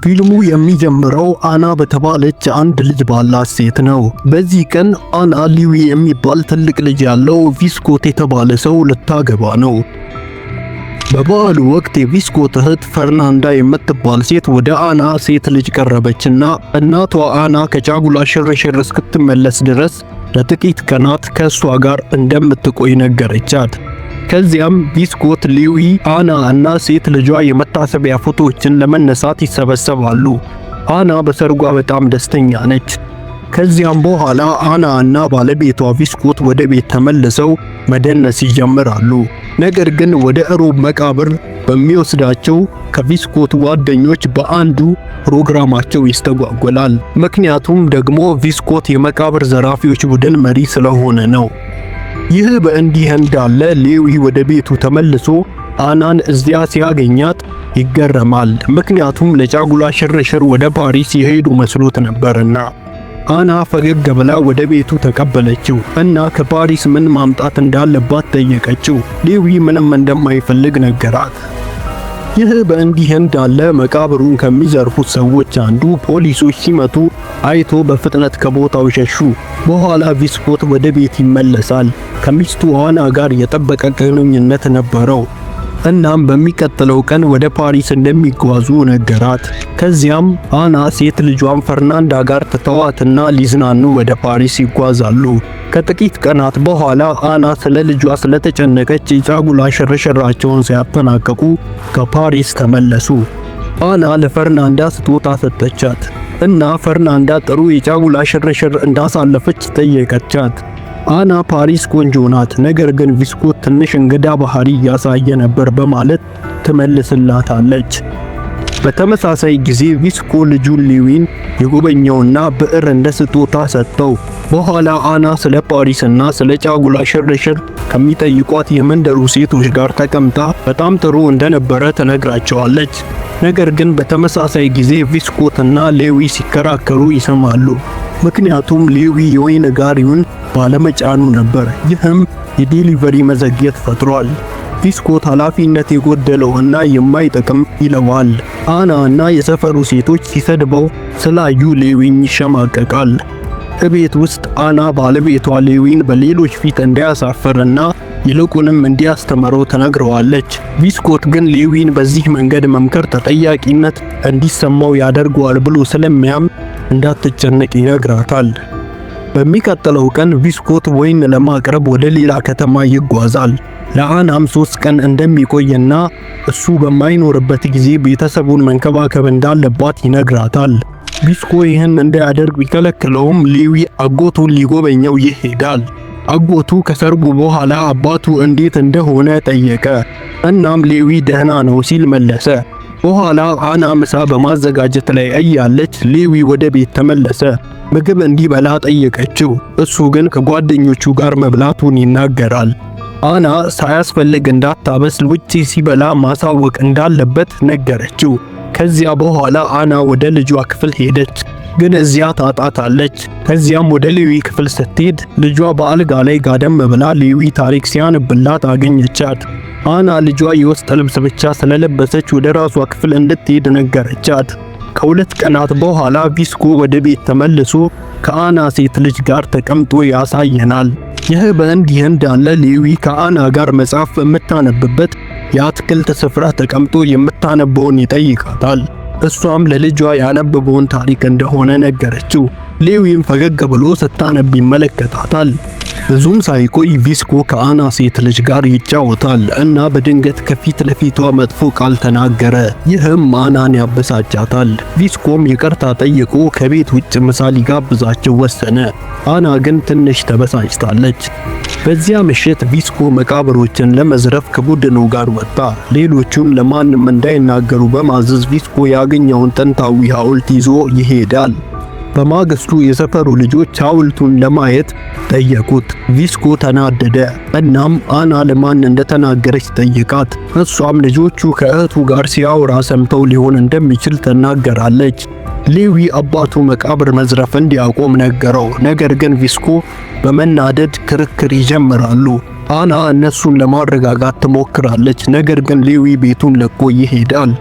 ፊልሙ የሚጀምረው አና በተባለች አንድ ልጅ ባላት ሴት ነው። በዚህ ቀን አና ሊዊ የሚባል ትልቅ ልጅ ያለው ቪስኮት የተባለ ሰው ልታገባ ነው። በበዓሉ ወቅት የቪስኮት እህት ፈርናንዳ የምትባል ሴት ወደ አና ሴት ልጅ ቀረበችና እናቷ አና ከጫጉላ ሽርሽር እስክትመለስ ድረስ ለጥቂት ቀናት ከእሷ ጋር እንደምትቆይ ነገረቻት። ከዚያም ቪስኮት፣ ሊዊ፣ አና እና ሴት ልጇ የመታሰቢያ ፎቶዎችን ለመነሳት ይሰበሰባሉ። አና በሰርጓ በጣም ደስተኛ ነች። ከዚያም በኋላ አና እና ባለቤቷ ቪስኮት ወደ ቤት ተመልሰው መደነስ ይጀምራሉ። ነገር ግን ወደ እሮብ መቃብር በሚወስዳቸው ከቪስኮት ጓደኞች በአንዱ ፕሮግራማቸው ይስተጓጎላል። ምክንያቱም ደግሞ ቪስኮት የመቃብር ዘራፊዎች ቡድን መሪ ስለሆነ ነው። ይህ በእንዲህ እንዳለ ሌዊ ወደ ቤቱ ተመልሶ አናን እዚያ ሲያገኛት ይገረማል። ምክንያቱም ለጫጉላ ሽርሽር ወደ ፓሪስ የሄዱ መስሎት ነበርና። አና ፈገግ ብላ ወደ ቤቱ ተቀበለችው እና ከፓሪስ ምን ማምጣት እንዳለባት ጠየቀችው። ሌዊ ምንም እንደማይፈልግ ነገራት። ይህ በእንዲህ እንዳለ መቃብሩን ከሚዘርፉት ሰዎች አንዱ ፖሊሶች ሲመቱ አይቶ በፍጥነት ከቦታው ሸሹ። በኋላ ቪስኮት ወደ ቤት ይመለሳል። ከሚስቱ አና ጋር የጠበቀ ግንኙነት ነበረው። እናም በሚቀጥለው ቀን ወደ ፓሪስ እንደሚጓዙ ነገራት። ከዚያም አና ሴት ልጇን ፈርናንዳ ጋር ትተዋትና ሊዝናኑ ወደ ፓሪስ ይጓዛሉ። ከጥቂት ቀናት በኋላ አና ስለ ልጇ ስለተጨነቀች የጫጉላ ሽርሽራቸውን ሲያጠናቀቁ ከፓሪስ ተመለሱ። አና ለፈርናንዳ ስጦታ ሰጠቻት እና ፈርናንዳ ጥሩ የጫጉላ ሽርሽር እንዳሳለፈች ጠየቀቻት። አና ፓሪስ ቆንጆ ናት፣ ነገር ግን ቪስኮት ትንሽ እንግዳ ባህሪ እያሳየ ነበር በማለት ትመልስላታለች። በተመሳሳይ ጊዜ ቪስኮ ልጁን ሊዊን የጎበኘውና ብዕር እንደ ስጦታ ሰጠው። በኋላ አና ስለ ፓሪስና ስለ ጫጉላ ሽርሽር ከሚጠይቋት የመንደሩ ሴቶች ጋር ተቀምጣ በጣም ጥሩ እንደነበረ ትነግራቸዋለች። ነገር ግን በተመሳሳይ ጊዜ ቪስኮትና ሌዊ ሲከራከሩ ይሰማሉ። ምክንያቱም ሌዊ የወይን ጋሪውን ባለመጫኑ ነበር። ይህም የ delivery መዘግየት ፈጥሯል። ቪስኮት ኃላፊነት የጎደለው እና የማይጠቅም ይለዋል። አና እና የሰፈሩ ሴቶች ሲሰድበው ስላዩ ሌዊን ይሸማቀቃል። እቤት ውስጥ አና ባለቤቷ ሌዊን በሌሎች ፊት እንዳያሳፍርና ይልቁንም እንዲያስተምረው ተነግረዋለች። ቪስኮት ግን ሌዊን በዚህ መንገድ መምከር ተጠያቂነት እንዲሰማው ያደርገዋል ብሎ ስለሚያምን እንዳትጨነቅ ይነግራታል። በሚቀጥለው ቀን ቪስኮት ወይን ለማቅረብ ወደ ሌላ ከተማ ይጓዛል። ለአናም 3 ቀን እንደሚቆይና እሱ በማይኖርበት ጊዜ ቤተሰቡን መንከባከብ እንዳለባት ይነግራታል። ቪስኮ ይህን እንዳያደርግ ቢከለክለውም ሌዊ አጎቱን ሊጎበኘው ይሄዳል። አጎቱ ከሰርጉ በኋላ አባቱ እንዴት እንደሆነ ጠየቀ። እናም ሌዊ ደህና ነው ሲል መለሰ። በኋላ አና ምሳ በማዘጋጀት ላይ እያለች ሌዊ ወደ ቤት ተመለሰ። ምግብ እንዲበላ ጠየቀችው። እሱ ግን ከጓደኞቹ ጋር መብላቱን ይናገራል። አና ሳያስፈልግ እንዳታበስል ውጪ ሲበላ ማሳወቅ እንዳለበት ነገረችው። ከዚያ በኋላ አና ወደ ልጇ ክፍል ሄደች፣ ግን እዚያ ታጣታለች። ከዚያም ወደ ሌዊ ክፍል ስትሄድ ልጇ በአልጋ ላይ ጋደም ብላ ሌዊ ታሪክ ሲያነብላት አገኘቻት። አና ልጇ የውስጥ ልብስ ብቻ ስለለበሰች ወደ ራሷ ክፍል እንድትሄድ ነገረቻት። ከ2 ቀናት በኋላ ቪስኮ ወደ ቤት ተመልሶ ከአና ሴት ልጅ ጋር ተቀምጦ ያሳየናል። ይህ በእንዲህ እንዳለ ሌዊ ከአና ጋር መጽሐፍ በምታነብበት የአትክልት ስፍራ ተቀምጦ የምታነበውን ይጠይቃታል። እሷም ለልጇ ያነበበውን ታሪክ እንደሆነ ነገረችው። ሌዊም ፈገግ ብሎ ስታነብ ይመለከታታል። ብዙም ሳይቆይ ቪስኮ ከአና ሴት ልጅ ጋር ይጫወታል እና በድንገት ከፊት ለፊቷ መጥፎ ቃል ተናገረ። ይህም አናን ያበሳጫታል። ቪስኮም ይቅርታ ጠይቆ ከቤት ውጭ ምሳ ሊጋብዛቸው ወሰነ። አና ግን ትንሽ ተበሳጭታለች። በዚያ ምሽት ቪስኮ መቃብሮችን ለመዝረፍ ከቡድኑ ጋር ወጣ። ሌሎቹን ለማንም እንዳይናገሩ በማዘዝ ቪስኮ ያገኘውን ጥንታዊ ሐውልት ይዞ ይሄዳል። በማግስቱ የሰፈሩ ልጆች ሐውልቱን ለማየት ጠየቁት። ቪስኮ ተናደደ። እናም አና ለማን እንደተናገረች ጠየቃት። እሷም ልጆቹ ከእህቱ ጋር ሲያወራ ሰምተው ሊሆን እንደሚችል ትናገራለች። ሌዊ አባቱ መቃብር መዝረፍ እንዲያቆም ነገረው። ነገር ግን ቪስኮ በመናደድ ክርክር ይጀምራሉ። አና እነሱን ለማረጋጋት ትሞክራለች። ነገር ግን ሌዊ ቤቱን ለቆ ይሄዳል።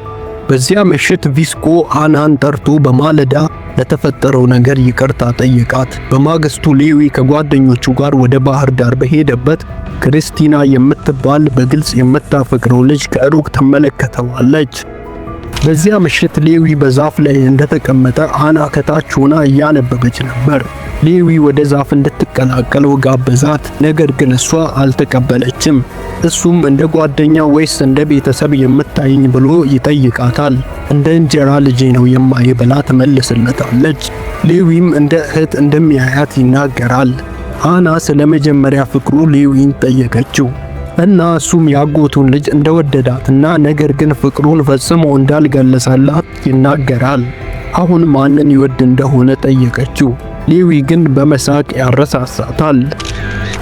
በዚያ ምሽት ቪስኮ አናን ጠርቶ በማለዳ ለተፈጠረው ነገር ይቅርታ ጠየቃት። በማግስቱ ሌዊ ከጓደኞቹ ጋር ወደ ባህር ዳር በሄደበት ክርስቲና የምትባል በግልጽ የምታፈቅረው ልጅ ከሩቅ ትመለከተዋለች። በዚያ ምሽት ሌዊ በዛፍ ላይ እንደተቀመጠ አና ከታች ሆና እያነበበች ነበር። ሌዊ ወደ ዛፍ እንድትቀላቀለው ጋበዛት፣ ነገር ግን እሷ አልተቀበለችም። እሱም እንደ ጓደኛ ወይስ እንደ ቤተሰብ የምታይኝ ብሎ ይጠይቃታል። እንደ እንጀራ ልጄ ነው የማይ ብላ ትመልስለታለች። ሌዊም እንደ እህት እንደሚያያት ይናገራል። አና ስለ መጀመሪያ ፍቅሩ ሌዊን ጠየቀችው እና እሱም ያጎቱን ልጅ እንደወደዳትና ነገር ግን ፍቅሩን ፈጽሞ እንዳልገለጸላት ይናገራል። አሁን ማንን ይወድ እንደሆነ ጠየቀችው። ሌዊ ግን በመሳቅ ያረሳሳታል።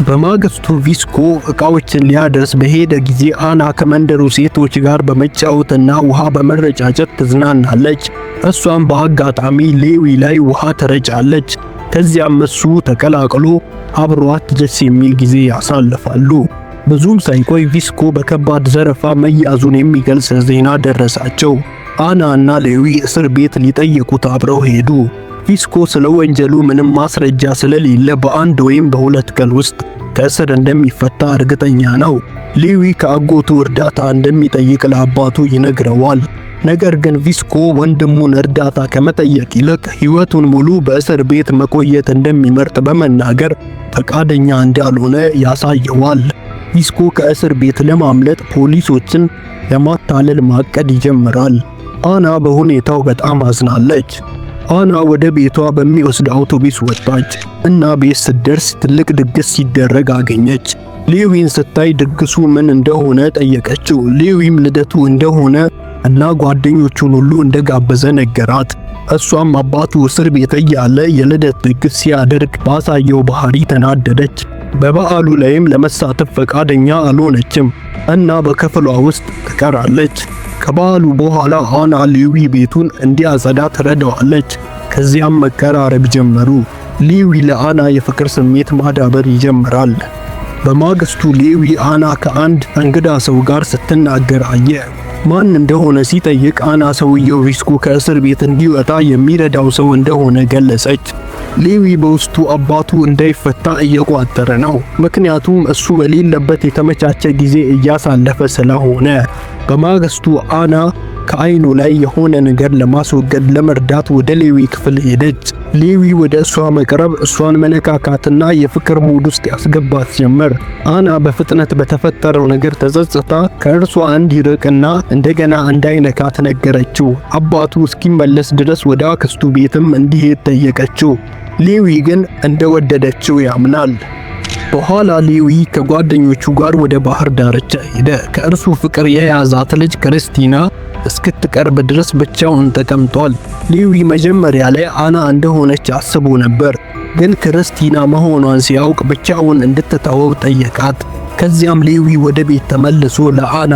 በማግስቱ ቪስኮ እቃዎችን ሊያደርስ በሄደ ጊዜ አና ከመንደሩ ሴቶች ጋር በመጫወትና ውሃ በመረጫጨት ትዝናናለች። እሷም በአጋጣሚ ሌዊ ላይ ውሃ ትረጫለች። ከዚያም እሱ ተቀላቅሎ አብሯት ደስ የሚል ጊዜ ያሳልፋሉ። ብዙም ሳይቆይ ቪስኮ በከባድ ዘረፋ መያዙን የሚገልጽ ዜና ደረሳቸው። አና እና ሌዊ እስር ቤት ሊጠይቁት አብረው ሄዱ። ቪስኮ ስለ ወንጀሉ ምንም ማስረጃ ስለሌለ በአንድ ወይም በሁለት ቀን ውስጥ ከእስር እንደሚፈታ እርግጠኛ ነው። ሌዊ ከአጎቱ እርዳታ እንደሚጠይቅ ለአባቱ ይነግረዋል። ነገር ግን ቪስኮ ወንድሙን እርዳታ ከመጠየቅ ይልቅ ሕይወቱን ሙሉ በእስር ቤት መቆየት እንደሚመርጥ በመናገር ፈቃደኛ እንዳልሆነ ያሳየዋል። ቪስኮ ከእስር ቤት ለማምለጥ ፖሊሶችን ለማታለል ማቀድ ይጀምራል። አና በሁኔታው በጣም አዝናለች። አና ወደ ቤቷ በሚወስድ አውቶቡስ ወጣች እና ቤት ስትደርስ ትልቅ ድግስ ሲደረግ አገኘች። ሌዊን ስታይ ድግሱ ምን እንደሆነ ጠየቀችው። ሌዊም ልደቱ እንደሆነ እና ጓደኞቹን ሁሉ እንደጋበዘ ነገራት። እሷም አባቱ እስር ቤት እያለ የልደት ድግስ ሲያደርግ ባሳየው ባህሪ ተናደደች። በበዓሉ ላይም ለመሳተፍ ፈቃደኛ አልሆነችም እና በክፍሏ ውስጥ ትቀራለች። ከበዓሉ በኋላ አና ሌዊ ቤቱን እንዲያጸዳ ትረዳዋለች። ከዚያም መቀራረብ ጀመሩ። ሌዊ ለአና የፍቅር ስሜት ማዳበር ይጀምራል። በማግስቱ ሌዊ አና ከአንድ እንግዳ ሰው ጋር ስትናገር አየ። ማን እንደሆነ ሲጠይቅ አና ሰውየው ቪስኮ ከእስር ቤት እንዲወጣ የሚረዳው ሰው እንደሆነ ገለጸች። ሌዊ በውስጡ አባቱ እንዳይፈታ እየቋጠረ ነው፣ ምክንያቱም እሱ በሌለበት የተመቻቸ ጊዜ እያሳለፈ ስለሆነ። በማግስቱ አና ከአይኑ ላይ የሆነ ነገር ለማስወገድ ለመርዳት ወደ ሌዊ ክፍል ሄደች። ሌዊ ወደ እሷ መቅረብ፣ እሷን መነካካትና የፍቅር mood ውስጥ ያስገባት ጀመር። አና በፍጥነት በተፈጠረው ነገር ተጸጽታ ከእርሷ እንዲርቅና እንደገና እንዳይነካት ነገረችው። አባቱ እስኪመለስ ድረስ ወደ አክስቱ ቤትም እንዲሄድ ጠየቀችው። ሌዊ ግን እንደወደደችው ያምናል። በኋላ ሌዊ ከጓደኞቹ ጋር ወደ ባህር ዳርቻ ሄደ። ከእርሱ ፍቅር የያዛት ልጅ ክርስቲና እስክትቀርብ ድረስ ብቻውን ተቀምጧል። ሌዊ መጀመሪያ ላይ አና እንደሆነች አስቦ ነበር፣ ግን ክርስቲና መሆኗን ሲያውቅ ብቻውን እንድትተወው ጠየቃት። ከዚያም ሌዊ ወደ ቤት ተመልሶ ለአና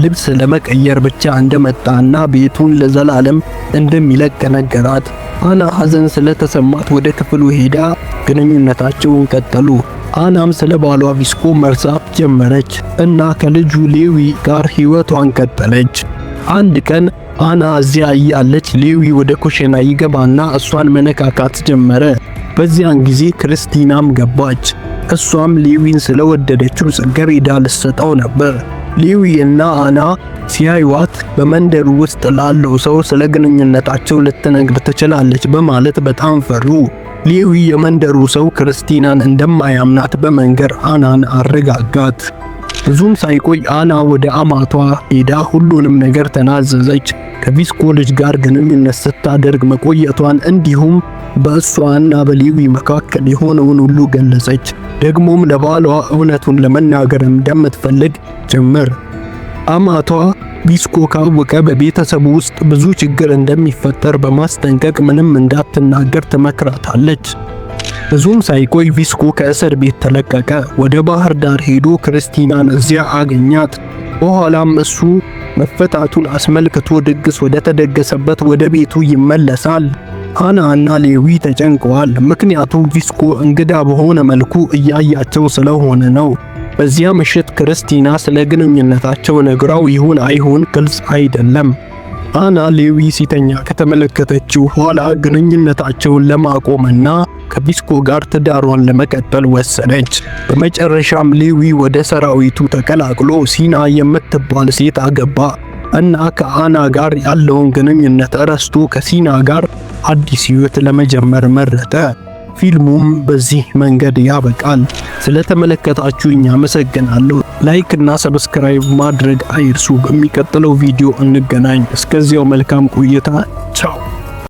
ልብስ ለመቀየር ብቻ እንደመጣና ቤቱን ለዘላለም እንደሚለቅ ነገራት። አና ሐዘን ስለተሰማት ወደ ክፍሉ ሄዳ ግንኙነታቸውን ቀጠሉ። አናም ስለ ባሏ ቪስኮ መርሳት ጀመረች እና ከልጁ ሌዊ ጋር ሕይወቷን ቀጠለች። አንድ ቀን አና እዚያ እያለች ሌዊ ወደ ኩሽና ይገባና እሷን መነካካት ጀመረ። በዚያን ጊዜ ክርስቲናም ገባች። እሷም ሌዊን ስለወደደችው ጽጌረዳ ልትሰጠው ነበር። ሌዊ እና አና ሲያዩዋት በመንደሩ ውስጥ ላለው ሰው ስለ ግንኙነታቸው ልትነግር ትችላለች በማለት በጣም ፈሩ። ሌዊ የመንደሩ ሰው ክርስቲናን እንደማያምናት በመንገር አናን አረጋጋት። ብዙም ሳይቆይ አና ወደ አማቷ ሄዳ ሁሉንም ነገር ተናዘዘች። ከቪስኮ ልጅ ጋር ግንኙነት ስታደርግ መቆየቷን እንዲሁም በእሷ እና በሌዊ መካከል የሆነውን ሁሉ ገለጸች። ደግሞም ለባሏ እውነቱን ለመናገር እንደምትፈልግ ጭምር። አማቷ ቪስኮ ካወቀ በቤተሰቡ ውስጥ ብዙ ችግር እንደሚፈጠር በማስጠንቀቅ ምንም እንዳትናገር ትመክራታለች። ብዙም ሳይቆይ ቪስኮ ከእስር ቤት ተለቀቀ። ወደ ባህር ዳር ሄዶ ክርስቲናን እዚያ አገኛት። በኋላም እሱ መፈታቱን አስመልክቶ ድግስ ወደ ተደገሰበት ወደ ቤቱ ይመለሳል። አና እና ሌዊ ተጨንቀዋል። ምክንያቱም ቪስኮ እንግዳ በሆነ መልኩ እያያቸው ስለሆነ ነው። በዚያ ምሽት ክርስቲና ስለ ግንኙነታቸው ነግራው ይሁን አይሁን ግልጽ አይደለም። አና ሌዊ ሲተኛ ከተመለከተችው ኋላ ግንኙነታቸውን ለማቆምና ከቢስኮ ጋር ትዳሯን ለመቀጠል ወሰነች። በመጨረሻም ሌዊ ወደ ሰራዊቱ ተቀላቅሎ ሲና የምትባል ሴት አገባ እና ከአና ጋር ያለውን ግንኙነት ረስቶ ከሲና ጋር አዲስ ህይወት ለመጀመር መረጠ። ፊልሙም በዚህ መንገድ ያበቃል። ስለተመለከታችሁኝ አመሰግናለሁ። Like እና subscribe ማድረግ አይርሱ። በሚቀጥለው ቪዲዮ እንገናኝ። እስከዚያው መልካም ቆይታ። ቻው።